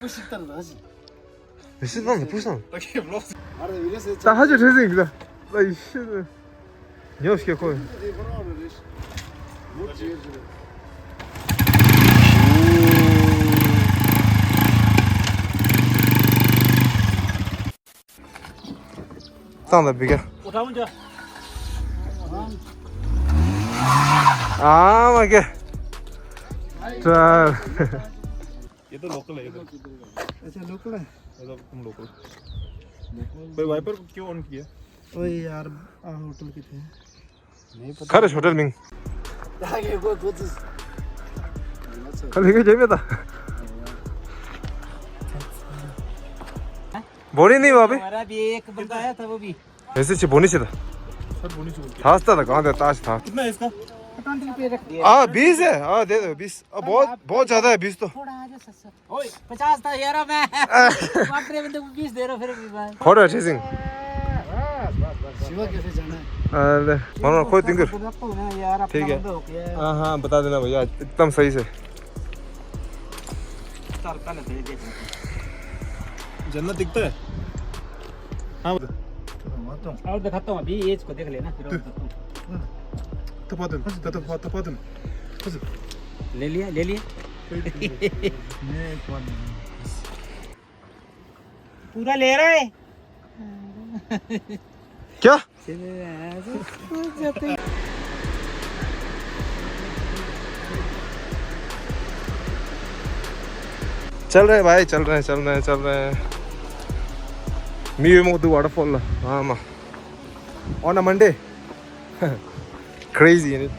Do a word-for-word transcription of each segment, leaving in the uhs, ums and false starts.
Push it down, push it. Push it down, push it down. Okay, vlog. ད་ཧ་ཅང་བྲེལ་ཟིན་གི་ད། ད་ཡི་ཤི་ད། ཉོབ་སྐྱེ་ཁོ། བཏང་ད་བི་ག་ཨ་མ་ཀེ། ད། ये तो लोकल है, ये तो। अच्छा, लोकल है। मतलब तुम लोकल। भाई, वाइपर को क्यों ऑन किया? ओए यार, आ, होटल के थे। नहीं पता। खा रहे होटल में। आगे कोई कुछ। कल के जेब में था। बोनी नहीं भाभी। हमारा भी एक बंदा आया था, वो भी। वैसे ची बोनी ची था। सर, बोनी ची बोलते हैं। था था कहाँ था, ताज था। कितना है इसका? ट्वेंटी रुपये रख दिया। हाँ, बीस है। हाँ, दे दो बीस। अब बहुत, बहुत ज्यादा है बीस तो। थोड़ा आ जा सर, सर। ओए, पचास था यार, मैं क्वार्टर में तो बीस दे रहा हूँ, फिर भी भाई। खोटो है, ठेसिंग। शिवा कैफे जाना है? अरे, मनो, खोई तिंगर। रखता हूँ ना यार, अपना ठीक है। बंदा हो गया है। हाँ, हाँ, बता देना भैया, एकदम सही से। चल, पहले तो ये देख लेते हैं। जन्नत दिखता है? हाँ, बता। और दिखाता हूँ, अभी एज को देख लेना, फिर और दिखाता हूँ। तपादन, तपादन। ले लिया, ले लिया। पूरा ले रहा है। क्या? चल रहे हैं भाई, चल रहे हैं, चल रहे हैं, चल रहे हैं। Miwemokdu waterfall. हाँ माँ। On a Monday. Crazy, isn't it?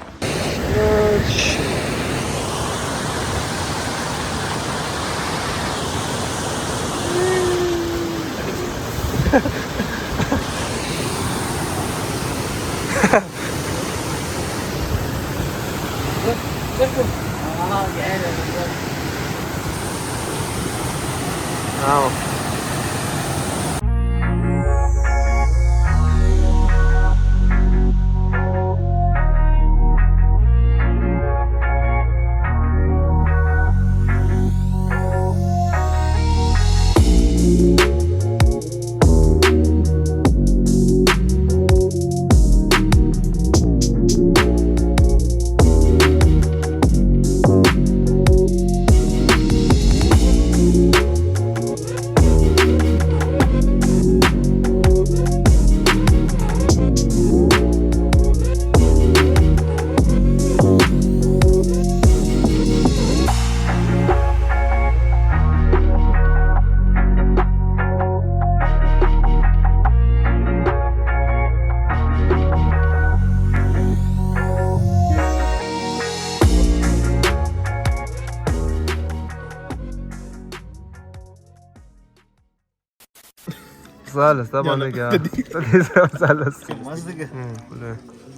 ས་ལ་ས་པ་ལ་ཀྱང་ས་ལ་ས་ལ་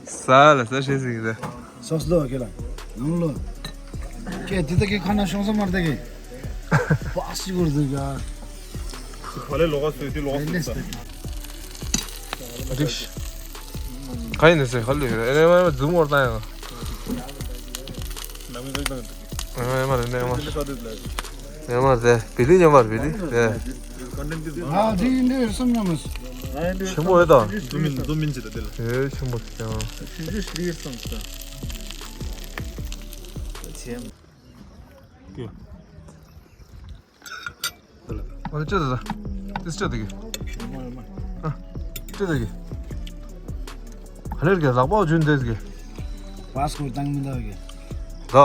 ས་ལ་ས་ཤེས་ཟིག་ཟེར། སོགས་ལོ་ཁྱེད་ལ་ནང་ལོ་ཁྱེད་དེ་ད་ཀྱི་ཁ་ན་ཤོང་ས་མར་ད་ཀྱི་པ་སི་གུར་ཟིག་ག་ཁ་ལེ་ལོག་སོ་དེ་ལོག་སོ་ས་རིགས་ག་ཡིན་ནི་ཟེར་ཁ་ལུ་ཡོད་ཨེ་ནས་མ་ཛུམ་འོར་ད་ཡང་ནང་མི་ཟིག་དང་ཨེ་མ་རེད་ནས་མ་ནས་མ་རེད་བི་ལི་ཉམས་པར་བི་ལི་ཨེ། ང་འདི་འདི་རེད་བསམ་སྙམ་མི་ཆེན་པོ་ཡོད་ད། ཛུམ་ཨིན་ཛུམ་ཨིན་བྱེད་ད་དེ་ལ། ཨེ་ཆེན་པོ་ཡོད་ཀྱང་། ཆུང་ཆུང་ཞིག་རེད་བསམ་ས། ཀྱེ། འོ་ཅི་ད་ད། ཏིས་ཅི་ད་གི། ཨ། ཅི་ད་གི། ཧ་ལེར་གི་ལག་པ་ཇུན་དེ་གི། པ་སི་ཀོར་བཏང་མི་འདུག་གི། ད།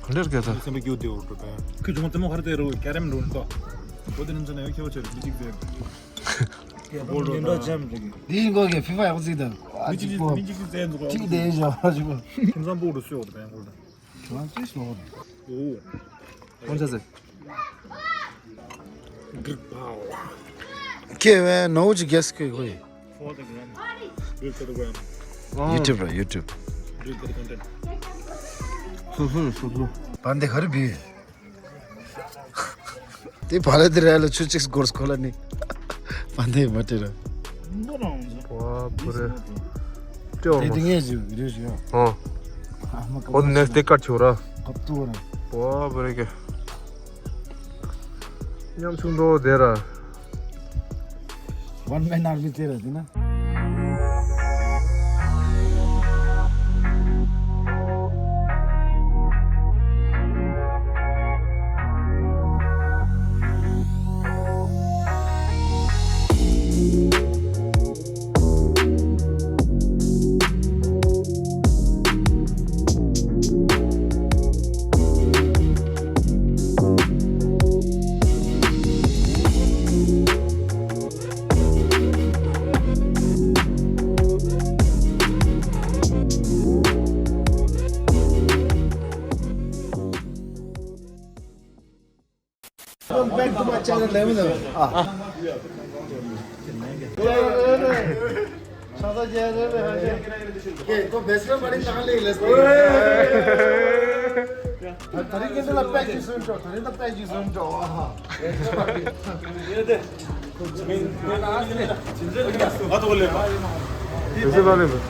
ཧ་ལེར་གི་ད། སེམས་པ་སྐྱོ་དེ་འོར་འགྲོ་ད། ཁོས་ཇུང་ཙེ་མོ་ཧར་དེ་རོ་ཀེ་རེམ་འགྲོ་ནི་ད། བོ་དེ་ནམ་ཚ་ན་ཡོད་ཁྱེད་བ་ཆེ་རུ་མི་གཅིག་དེ། ཀེ་རེམ་འགྲོ་ད། དེ་ཡིན་གོ་གི་ཕི་ཕ་ཡག་ཅིག་ད། ཨ་ཅིག་པོ། མི་གཅིག་ཅིག་བཙལ་འདུག་གཅིག་དེ་ཡིན་ཞོ་ཅིག་པོ། ཁྱིམ་ཚང་པོ་རུ་སུ་ཡོད་ད་ཡང་གོ་ད། ཁྱོད་རང་ཅི་ཞོ། འོ། ཁོང་ཆ་ཟེར། Good power. ཁྱེད་བས་ནོ་ཅི་གེ་སི་ཁོས་ཁོས། For the gram. Good for the gram. YouTube ར་YouTube. Good for the content. སོ་སོ་སོ་སོ། བན་དེ་ག་རེ་བི། དེ་བ་ལ་དེ་ར་ལ་ཆུ་ཅིག་སྒོར་སྐོར་ལ་ནི། བན་དེ་མ་དེ་ར། འདོ་རང་ཟེར། བ་བུ་རེ། ཅོ་དེ་དེ་ངས་ཟེར་རེ་ཟེར། ཨོ། ཨ་མ་ཁོ་ནས་དེ་ཀར་ཆོ་ར། ཁབ་ཏུ་ར། བ་བུ་རེ་གེ། ཉམ་ཆུང་འགྲོ་དེ་ར། One man army དེ་ར་དེ་ན། Welcome back to my channel, Lemon. Ah. Okay, तो बेसमेंट बड़ी कहाँ ले लेते हैं? तारीख के दिन पैक जी सुन तो, तारीख तो पैक जी सुन तो। ये दे। ये दे वाले में।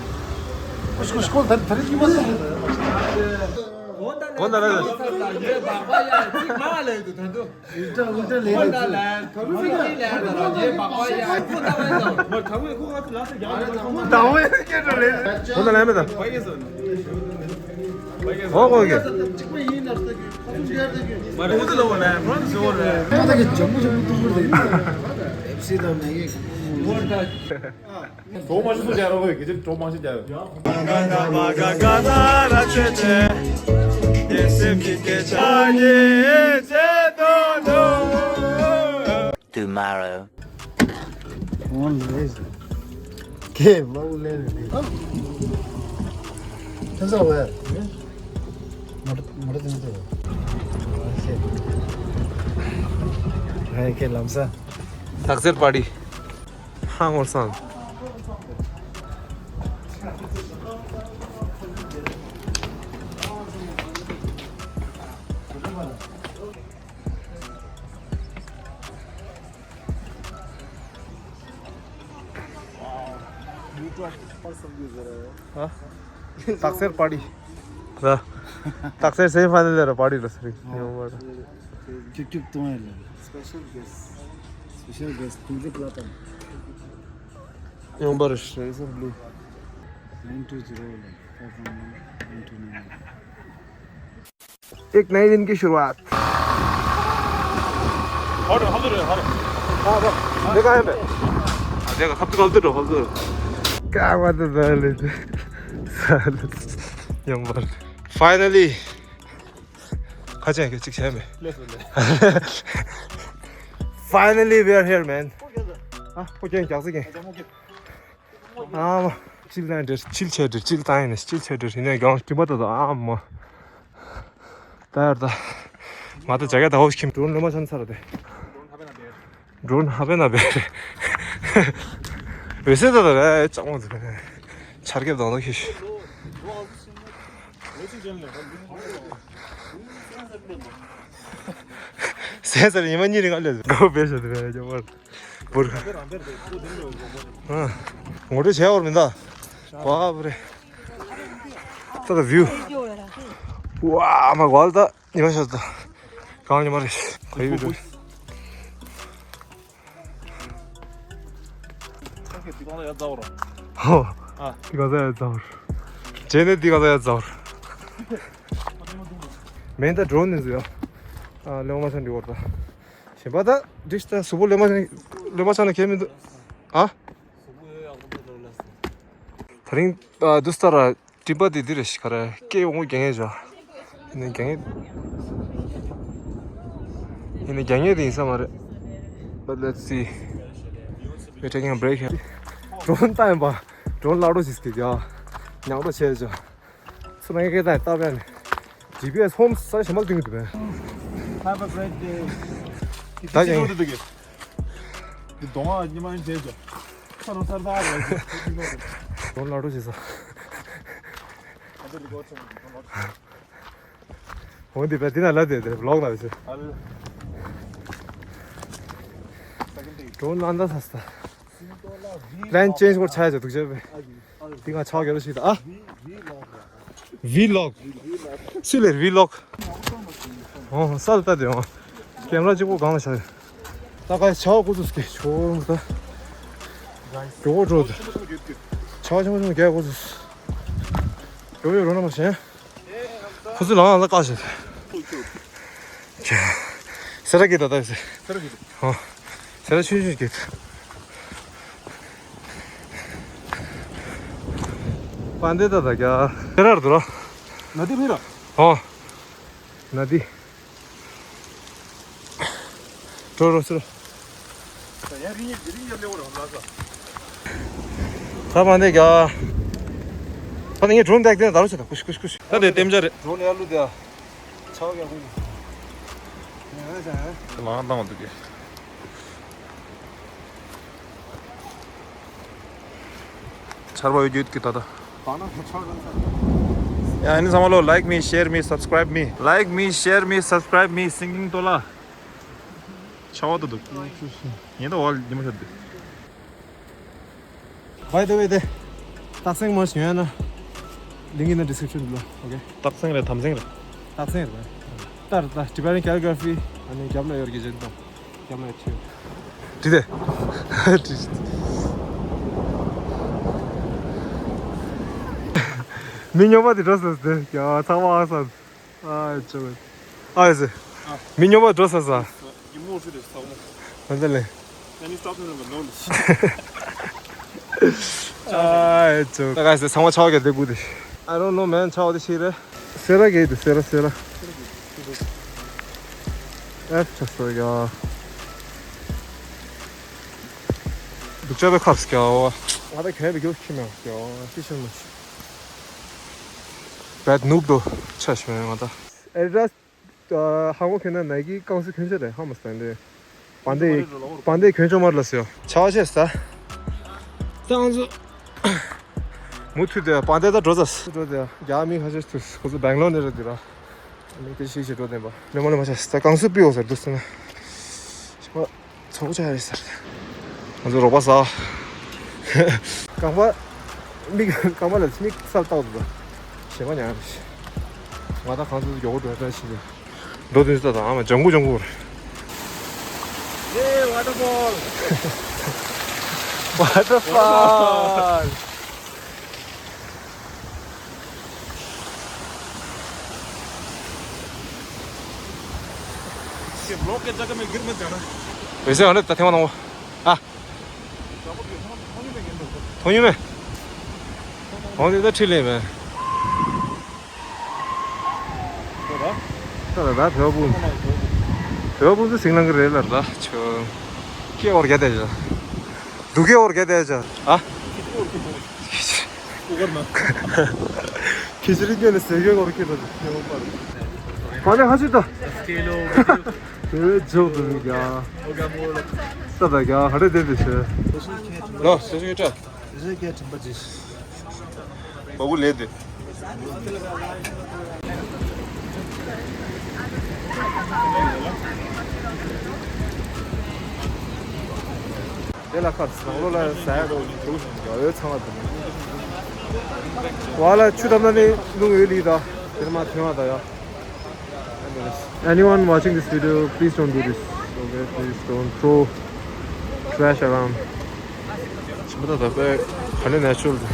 कुछ कुछ को तारीख की मत। कौन था ना? ये बाबा यार, ठीक मार ले तू, तू। उल्टा उल्टा ले ले। Tomorrow. Hey, okay, lamsa. Taxer party. Hang or sang. हाँ? तकसेर पार्टी। र तकसेर सेमीफाइनल र पार्टी र सरी। हाँ। टिक टिक तुम्हारे लिए। Special guest. स्पेशल गेस्ट, तुमसे बुलाता हूँ। यो number razor blue. Nine two zero, five one one, nine two nine. एक नए दिन की शुरुआत। हट, हट रे, हट। हाँ, बस। देखा है बे? देखा, सब तो गलत है, गलत है। क्या बात है, साले। साले। यो नम्बर। Finally। खा चाहिँ के चिक छ्यामे। Finally, we are here, man. हाँ, को क्या क्या से के? ཨ་མ། ཅིལ་ཏང་ཡིན་འདྲ། ཅིལ་བྱས་འདྲ། ཅིལ་ཏང་ཡིན་ནས། ཅིལ་བྱས་འདྲ། ཡིན་ནས་གང་སྤྲིན་པ་ད་དོ། ཨ་མ། ད་ཡར་ད། ང་ད་ཇ་ག་ད་ཧོ་ཤི་ཁྱིམ། ཌོན་ལོ་མ་ཆན་ཚར་ཏེ། ཌོན་ཧ་པེ་ན་བེ་རེ། བེ་སེ་ད་ད་རེ་ཅང་མོ་ཟེར། ཆར་ཁེབས་དང་དོ་ཁྱི་ཤི། སེ་ཟེར་ཉི་མ་གཉིས་རིང་ཨ་ལས་གོ་བེ་ཤ་དེ་བེ་ཇ་མོ། བུར། ཨ། ངོ་སྤྲོད་བྱས་བར་མི་འདའ། བ་བུ་རེ། ད་ད་བིའུ། ཝ་མ་གོ་ད་ཉི་མ་ཤར་ད། གང་ཉི་མ་རེད། ག་ཡུལ་རེད། ཧོ། ཨ། དེ་ག་ས་ཡ་ཛའོ། ཇེ་ནེ་དེ་ག་ས་ཡ་ཛའོ། མེན་ད་ཌོན་ནི་ཟེར་ཡ། ཨ་ལེའོ་མ་ཆན་འདི་བར་ད། གཞན་པ་ད་འདྲི་ད་གཟུགས་པོ་ལེ་མ་ལེ་མ་ཆ་ན་ཁྱད་མི་འདུག་ཨ། ད་རིང་ཨ་དུ་སྟ་ར་ཏྲི་པ་དེ་འདི་རེ་ཤི་ཁ་ར་སྐད་འོང་རྒྱ་ངེས་བྱ། ཡིན་ན་རྒྱ་ངེས། ཡིན་ན་རྒྱ་ངེས་དེ་ཡིན་ས་མ་རེད། But let's see. We're taking a break here. ཌོན་ཏང་ཡིན་པ། ཌོན་ལག་འགྲོ་ཞིག་སྐྱེས་ཀྱང་། ཉག་ཏོ་བྱས་བྱ། སུ་མ་ཡི་གེ་དང་ལྟ་བས་ནི། ཇི་པི་ཨེ་སི་ཧོམ་ས་ཞེ་མ་ལ་ཏིང་གི་འདུག་པས། Have a great day. ད་ཀྱང་ཡིན། འདི་གདོང་ཨ་ཉི་མ་ཡིན་བྱས་ཀྱང་། ས་རུ་སར་ད་རེད། ཁོང་ལ་རུ་བྱེད་ས། འོན་ཏེ་བས་དེ་ན་ལ་དེ་དེ་ལོག་ལ་བྱེད། ཌོན་ལ་འདའ་ས་ས། Plan change སྐོར་ཆ་ཡ་ཆ་འདུག་བྱས་པས། དེ་ང་ཆ་ག་རེ་ཞིག་ད་ཨ། Vlog. སུ་ལས་Vlog? ཨོ་ས་ལ་ལྟ་དེ་ཨོ། ཀེམ་ར་གཅིག་པོ་གང་ལ་བཞག་ཡོད། ད་ག་ཆ་བ་ཀུ་ཙུགས་ཀྱི་ཆོ་འདུག་ད། མགྱོགས་པོ་འགྲོ་འདུག་ཆ་བ་ཆེན་པོ་ཆེན་པོ་རྒྱག་ཀུ་ཙུགས། མགྱོགས་པོ་རོ་ན་མ་ཞན། ཁོ་ཚོས་ལངས་ལ་བཀག་བཞག་ཅེ། སེ་ར་གི་ད་ད་སེ། སེ་ར་གི་ད། ཧོ། སེ་ར་ཆུང་ཆུང་གི། པན་དེ་ད་ད་རྒྱ། སེ་ར་རུ་ར། ན་དེ་མི་ར། ཧོ། ན་དེ། འགྲོ་རོགས་ཟེར། ད་པ་འདི་ག་ད་ངས་drone་བཏང་སྟེ་ད་རུང་བྱེད་དང་ཀུ་ཤུ་ཀུ་ཤུ་ཀུ་ཤུ། ད་དེ་ལྟེམ་བྱ་རེད། drone་ཡར་བླུགས་དེ་ཨ། ཆག་ཡག་ཁུངས། ཡང་ཡང་ཡང་། ལང་བཏང་བ་འདུག་གི། ཆར་པ་ཡོད་རྒྱུད་ཀྱི་ད་ལྟ། ད་ན་ཆར་རང་ས། ཡ་ཨ་ནི་ཚང་མ་ལོ། Like me, share me, subscribe me. Like me, share me, subscribe me. Singing to la. ཆར་པ་ད་འདུག་ངས་ད་བ་ལ་ཉི་མ་ཤར་འདུག By the way དེ། སྟག་སེང་མ་ཞིག་ཡོད་ན། Link in the description below. Okay. སྟག་སེང་རེད་དམ་སེང་རེད། སྟག་སེང་རེད། ལྟར་ལྟར་Tibetan calligraphy ཨ་ནི་རྒྱབ་ལ་ཡོད་རྒྱུ་ཅན་དང་། རྒྱབ་ལ་ཡོད་ཆོས། དྲི་དེ། དྲི། མི་སྨྱོན་པ་དེ་འགྲོ་སོང་ཟེར་ཡ་ཚང་མ་ཨ་སམ། ཨ་ཅོ། ཨ་ཟེ། མི་སྨྱོན་པ་འགྲོ་སོང་ཟེར། ཡིན་མོ་ཧྲི་རེད་ཚང་མ། ཨ་ཟེ་ལེ། Can you stop me from the noise? ཨ་ཅོ། ད་ག་ཟེ་ཚང་མ་ཆག་གི་དེ་གུ་དེ། I don't know man ཆག་དེ་ཤི་རེད། སེ་ར་གེ་དུ་སེ་ར་སེ་ར། ཨེ་ཆ་སོ་ཡ། དུག་ཅག་པའི་ཁབ་སྐྱ་བ། ང་ད་གྱོན་པའི་རྒྱུ་ཁྱི་མེད་སྐྱ་བ་ཤི་ཤི་མ་ཤི། བད་ནུབ་དུ་ཆ་ཤི་མེད་ང་ད། ཨེ་ཌི་ཌ་སི་ཧ་གོ་ཁྱོད་ན་ནའི་ཀི་རྐང་སུ་གྱོན་ཆ་རེད་ཧ་མ་སྟན་རེད། པན་དེ་པན་དེ་གྱོན་ཆོག་མར་ལ་སོ། ཆ་བ་ཆེ་ས། ཏང་ཚོ། མུ་མཐུད་དེ་པན་དེ་ད་འགྲོ་ས། འགྲོ་དེ་རྒྱ་མི་ཁ་ཤས་ཐུག་ཁོ་ཚོ་སྦེང་ལོར་ནས་རེད་དེ་ར། མི་དེ་ཤིག་ཤིག་འགྲོ་དེ་པ་མི་མ་ལ་མ་ཆ་ས་རྐང་སུ་པི་འོ་ཟེར་འདུག་སེ་ན། ཚོགས་ཆ་རེད་ཟེར། ང་ཚོ་རོགས་པ་ཟ། རྐང་པ། མིག་རྐང་པ་ལ་མིག་སར་བཏགས་འདུག་ད། ཞེ་མ་ཉག་རེད། ང་ད་གང་ཚོད་མགྱོགས་པོ་འགྲོ་ཡ་ཞིག་རེད། འགྲོ་དུས་ད་ད་ཨ་མ་ལྗང་གུ་ལྗང་གུ་རེད། ཡེ་ཝ་ཊར་ཕོལ། ཝ་ཊར་ཕོལ། ཝེ་སེ་ཨ་ལེ་ད་ཐེངས་མ་ནང་བ། ཨ། ཐོང་ཡུ་མེ། ཐོང་དེ་ད་ཁྲིད་ལེ་མེ། ད་ད་ད་བོད་པུ། བོད་པུ་ཚོ་སིང་ལང་གི་རེད་ལ་ད་ཆོ། ཁྱེད་འོར་ག་དེ་ཇ། དུ་ཁྱེད་འོར་ག་དེ་ཇ། ཨ། ཁྱི་ཅི་རིགས་ཉོས་ནས་ཟས་གོས་འོར་ཁྱེད་ད་ཉོ་པར། ག་ནས་ཧ་ཅི་ད། དེ་བས་ཇོག་ཏུ་མི་རྒྱ། ས་ད་རྒྱ་ཧ་རེ་དེ་དེ་ཤེ། ལོ་སེ་ཤེ་ཏྲ། བ་གུ་ལེ་དེ། དེ་ལ་ཁར་ནང་ལོ་ལ་ཟ་ཡ་འགྲོ་འགྲོ་བཞིན་ཡོད་ཚང་བ་དེ་ནི། བ་ལ་ཆུ་དམ་ན་ནི་རླུང་ཡོད་ལི་ད་དེར་མ་ཐོན་བ་ད་ཡ། Anyone watching this video, please don't do this. Okay, please don't throw trash around. ཆི་མ་ད་ད་པའི་ག་ནས་ནེ་ཆུ་རུ།